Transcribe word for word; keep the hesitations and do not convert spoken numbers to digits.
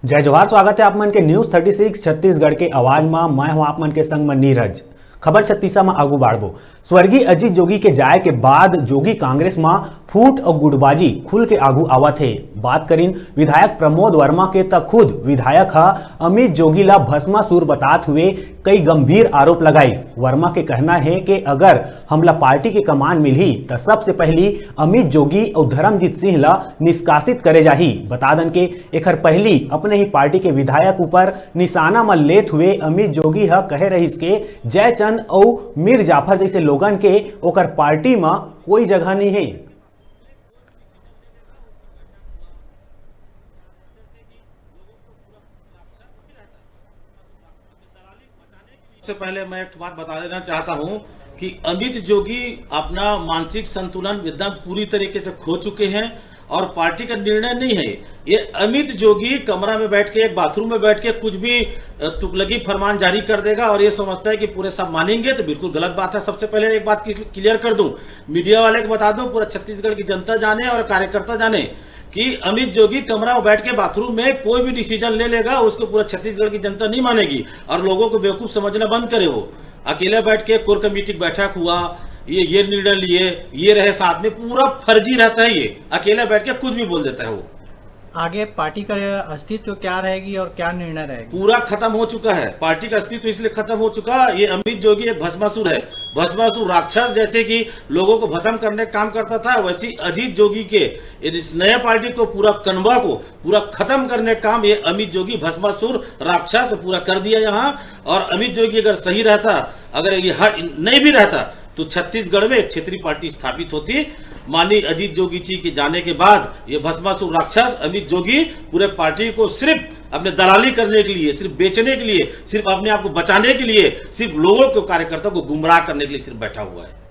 जय जोहार, स्वागत है आप मन के न्यूज़ थर्टी सिक्स छत्तीसगढ़ के आवाज मा। मैं हूं आप मन के संग म नीरज। खबर छत्तीसा म आगू बाढ़बो। स्वर्गीय अजीत जोगी के जाय के बाद जोगी कांग्रेस म फूट अउ गुटबाजी खुल के आगू आवत हे। बात करिन विधायक प्रमोद वर्मा के, त खुद विधायक ह अमित जोगी ला भस्मासुर बतात हुए कई गंभीर आरोप लगाइस। वर्मा के कहना हे कि अगर हमला पार्टी के कमान मिलही, त सबसे पहली अमित जोगी अउ धर्मजीत सिंह ला निष्कासित करे जाही। बता दन के एखर पहली अपने ही पार्टी के विधायक ऊपर निशाना म लेत हुए अमित जोगी ह कहे रहिस के जयचंद अउ मीर जाफर जैसे लोगन के ओकर पार्टी म कोई जगह नहीं हे। सबसे पहले मैं एक बात बता देना चाहता हूं कि अमित जोगी अपना मानसिक संतुलन एकदम पूरी तरीके से खो चुके हैं और पार्टी का निर्णय नहीं है। ये अमित जोगी कमरा में बैठ के, एक बाथरूम में बैठ के कुछ भी, अ, तुगलकी फरमान जारी कर देगा और ये समझता है कि पूरे सब मानेंगे, तो बिल्कुल गलत बात है। सबसे पहले एक बात क्लियर कर दूं, मीडिया वाले को बता दूं, पूरा छत्तीसगढ़ की जनता जाने और कार्यकर्ता जाने कि अमित जोगी कमरा में बैठ के बाथरूम में कोई भी डिसीजन ले लेगा, उसको पूरा छत्तीसगढ़ की जनता नहीं मानेगी और लोगों को बेवकूफ समझना बंद करे। वो अकेले बैठ के कोर कमेटी की बैठक हुआ, ये ये निर्णय लिए, ये रहे साथ में, पूरा फर्जी रहता है। ये अकेले बैठ के कुछ भी बोल देता है वो। आगे पार्टी का अस्तित्व क्या रहेगी और क्या निर्णय रहेगी? पूरा खत्म हो चुका है। पार्टी का अस्तित्व इसलिए खत्म हो चुका है, ये अमित जोगी एक भस्मासुर है, भस्मासुर राक्षस। जैसे कि लोगों को भस्म करने का काम करता था, वैसे ही अजीत जोगी के इस नए पार्टी को, पूरा कनवा को पूरा खत्म करने का काम ये अमित जोगी भस्मासुर राक्षस पूरा कर दिया यहाँ। और अमित जोगी अगर सही रहता, अगर ये हट नहीं भी रहता, तो छत्तीसगढ़ में एक क्षेत्रीय पार्टी स्थापित होती। माननीय अजीत जोगी जी के जाने के बाद ये भस्मासुर राक्षस अमित जोगी पूरे पार्टी को सिर्फ अपने दलाली करने के लिए, सिर्फ बेचने के लिए, सिर्फ अपने आप को बचाने के लिए, सिर्फ लोगों को, कार्यकर्ता को गुमराह करने के लिए सिर्फ बैठा हुआ है।